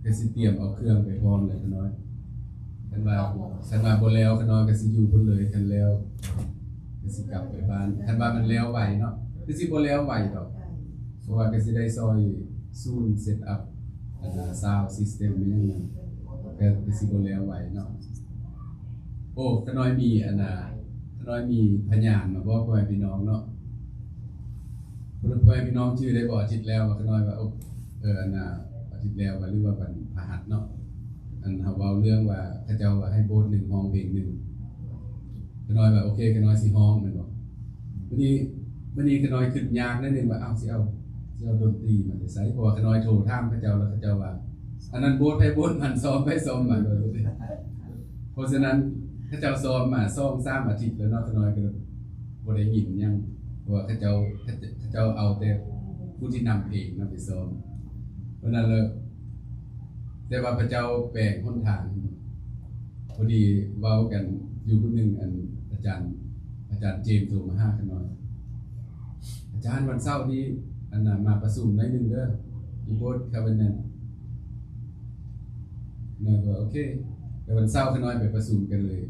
ກໍຊິຕຽມເອົາເຄື່ອງໄປພ້ອມແຫຼະຂ້ານ້ອຍ. ຄັນວ່າ ຄັນວ່າບໍ່ແລ້ວ ຂ້ານ້ອຍກໍຊິຢູ່ພຸ້ນເລີຍ, ຄັນແລ້ວກໍຊິກັບໄປບ້ານ. ຄັນວ່າມັນແລ້ວໄວເນາະ, ຄືຊິບໍ່ແລ້ວໄວດອກ, ເພາະວ່າກໍຊິໄດ້ຊ່ອຍສູນເຊັດອັບ ອັນນ່າ ຊາວຊິສເຕັມ ອີ່ຫຍັງນັ້ນ ກໍ ກໍຊິບໍ່ແລ້ວໄວເນາະ. ໂອ້ ຂ້ານ້ອຍມີ ອັນນ່າ ຂ້ານ້ອຍມີພະຍານມາບອກພໍ່ແມ່ພີ່ນ້ອງເນາະ. ພໍ່ແມ່ພີ່ນ້ອງຈື່ໄດ້ບໍ່? ອາທິດແລ້ວວ່າຂ້ານ້ອຍວ່າ ໂອ້ ເອີ ອັນນ່າ ອາທິດແລ້ວວ່າ ຫຼືວ່າວັນພະຫັດເນາະ, ອັນເຮົາເວົ້າເລື່ອງວ່າ ເຂົາເຈົ້າວ່າໃຫ້ໂບດໜຶ່ງຮ້ອງເພງໜຶ່ງ, ຂ້ານ້ອຍວ່າ ໂອເຄ ຂ້ານ້ອຍຊິຮ້ອງ ແມ່ນບໍ່? ບັດນີ້ ບັດນີ້ຂ້ານ້ອຍຄິດຍາກໜ້ອຍໜຶ່ງວ່າ ເອົ້າ ຊິເອົາ ຊິເອົາດົນຕີມາແຕ່ໃສ? ເພາະວ່າຂ້ານ້ອຍໂທຖາມເຂົາເຈົ້າ ແລ້ວເຂົາເຈົ້າວ່າ ອັນນັ້ນໂບດໃຜໂບດມັນ, ຊ້ອມໃຜຊ້ອມມັນ. ເພາະສະນັ້ນ ເຂົາເຈົ້າຊ້ອມມາສອງສາມອາທິດແລ້ວເນາະ, ຂ້ານ້ອຍກໍບໍ່ໄດ້ຍິນຫຍັງ, ເພາະວ່າເຂົາເຈົ້າ ເຂົາເຈົ້າເອົາແຕ່ຜູ້ທີ່ນຳເອງນຳໄປຊ້ອມ. ເພາະນັ້ນແລ້ວ ແຕ່ວ່າພະເຈົ້າແປງຫົນທາງ. ພໍດີເວົ້າກັນຢູ່ມື້ໜຶ່ງ ອັນ ອາຈານ ອາຈານເຈມໂທມາຫາຂ້ານ້ອຍ, ອາຈານ ວັນເສົານີ້ ອັນນ່າ ມາປະຊຸມໜ້ອຍໜຶ່ງເດີ ຢູ່ໂບດ Covenant. ນ້ອຍກໍວ່າ ໂອເຄ. ແຕ່ວັນເສົາຂ້ານ້ອຍໄປປະຊຸມກັນເລີຍ,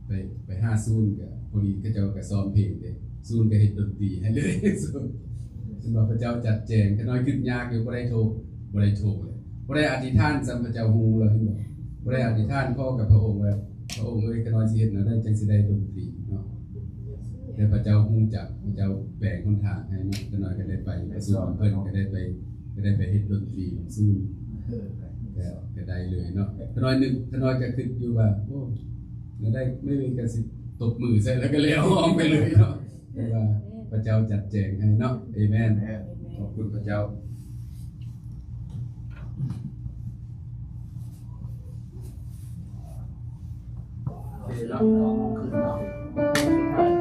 ໄປ ໄປຫາສູນ, ກໍພໍດີເຂົາເຈົ້າກໍຊ້ອມເພງເດ້, ສູນກໍເຮັດດົນຕີໃຫ້ເລີຍ. ເຫັນບໍ່ ພະເຈົ້າຈັດແຈງ. ຂ້ານ້ອຍຄິດຍາກຢູ່, ບໍ່ໄດ້ໂທ ບໍ່ໄດ້ໂທເລີຍ, ບໍ່ໄດ້ອະທິຖານຊ້ຳ, ພະເຈົ້າຮູ້ແລ້ວ ເຫັນບໍ່? ບໍ່ໄດ້ອະທິຖານຂໍກັບພະອົງວ່າ ພະອົງເອີຍ ຂ້ານ້ອຍຊິເຮັດແນວໃດຈັ່ງຊິໄດ້ດົນຕີເນາະ? ແຕ່ພະເຈົ້າຮູ້ຈັກ, ພະເຈົ້າແປງຫົນທາງໃຫ້ເນາະ. ຂ້ານ້ອຍກໍໄດ້ໄປປະຊຸມນຳເພິ່ນ, ກໍໄດ້ໄປ ກໍໄດ້ໄປເຮັດດົນຕີນຳສູນ, ກໍ ກໍໄດ້ເລີຍເນາະ. ຂ້ານ້ອຍນຶກ, ຂ້ານ້ອຍກໍຄິດຢູ່ວ່າ ໂອ້ ແນວໃດ ມື້ນີ້ກໍຊິຕົບມືໃສ່ແລ້ວກໍແລ້ວ ຮ້ອງໄປເລີຍເນາະ. ແຕ່ວ່າພະເຈົ້າຈັດແຈງໃຫ້ເນາະ. ເອເມນ. ຂອບຄຸນພະເຈົ້າ. ເນາະ ເອົາມາຂຶ້ນເນາະ ສຸດທ້າຍ.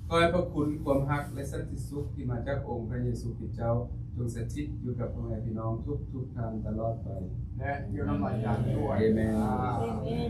ຂໍໃຫ້ພະຄຸນ, ຄວາມຮັກ ແລະ ສັນຕິສຸກທີ່ມາຈາກອົງພະເຢຊູຄຣິດເຈົ້າ ຈົ່ງສະຖິດຢູ່ກັບພໍ່ແມ່ພີ່ນ້ອງທຸກໆທ່ານຕະຫຼອດໄປ ແລະ ຢູ່ນຳອາຈານດ້ວຍ. ເອເມນ. ອາເມນ.